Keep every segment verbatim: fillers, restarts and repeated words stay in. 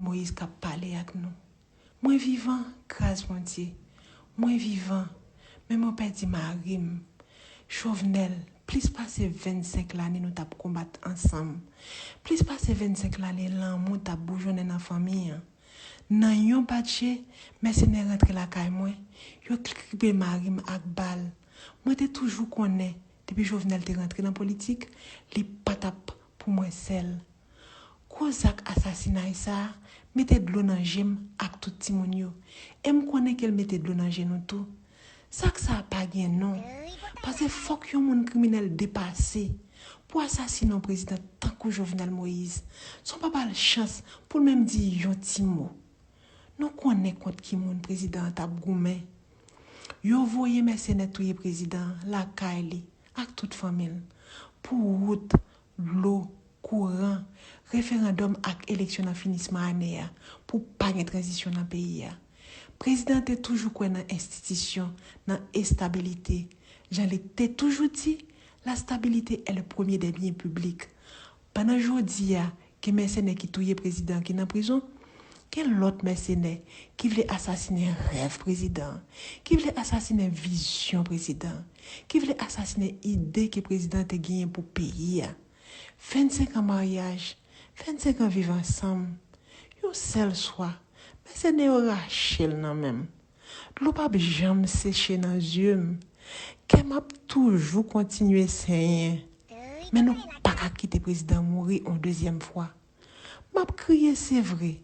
Moyiz k ap pale ak nou. Mwen vivan, gras Bondye. Mwen vivan, men mwen pèdi mari m. Jovenel, plis pase vennsenk lane nou t ap konbat ansanm. Plis pase vennsenk lane lanmou t ap boujonnen nan fanmi an. Nan yon bat je, mèsenè rantre lakay mwen, yo kribe mari m ak bal. Mwen te toujou konnen, depi Jovenel te rantre nan politik, li pa t ap pou mwen sèl. Gwo zak asasinay sa a mete dlo nan je m ak tout timoun yo. E m konnen ke l mete dlo nan je nou tou. Zak sa a pa gen non. Paske fòk yon moun kriminèl depase pou asasine yon prezidan tankou Jovenel Moïse, san w pa ba l chans pou l menm di yon ti mo. Nou konnen kont ki moun prezidan an t ap goumen. Yo voye mèsenè touye prezidan an lakay li ak tout fanmi l pou wout, dlo, kouran, referandòm ak eleksyon nan finisman ane a pou pa gen tranzisyon nan peyi a. Prezidan an te toujou kwè nan enstitisyon, nan estabilite. Jan li te toujou di, la stabilité est le premier des biens publics. Pandan jodi a, gen mèsenè ki touye prezidan ki nan prizon, gen lòt mèsenè ki vle asasinen rèv prezidan, ki vle asasinen vizyon prezidan, ki vle asasinen ide ke prezidan te genyen pou peyi a. Vennsenk an maryaj, vennsenk an viv ansanm, yon sèl swa, mèsenè yo rache l nan men m. Dlo p ap janm seche nan zye m. Kè m ap toujou kontinye senyen. Men nou pa ka kite prezidan mouri yon dezyèm fwa. M ap kriye, se vre.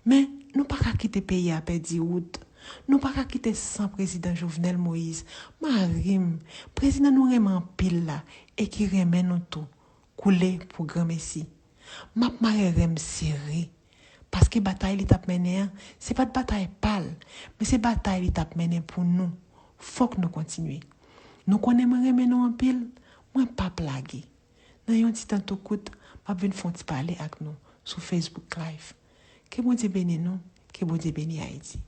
Men nou pa ka kite peyi a pèdi wout. Nou pa ka kite san prezidan Jovenel Moïse, mari m, prezidan nou renmen anpil la e ki renmen nou tou, koule pou granmesi. M ap mare ren m sere. Paske batay li t ap mennen an, se pa t batay pa l, men se batay li t ap mennen pou nou. Fòk nou kontinye. Nou konnen mwen renmen nou anpil, mwen p ap lage. Nan yon ti tan tou kout, m ap vin fè yon ti pale ak nou sou Facebook Live. Ke Bondye beni nou, ke Bondye beni Ayiti.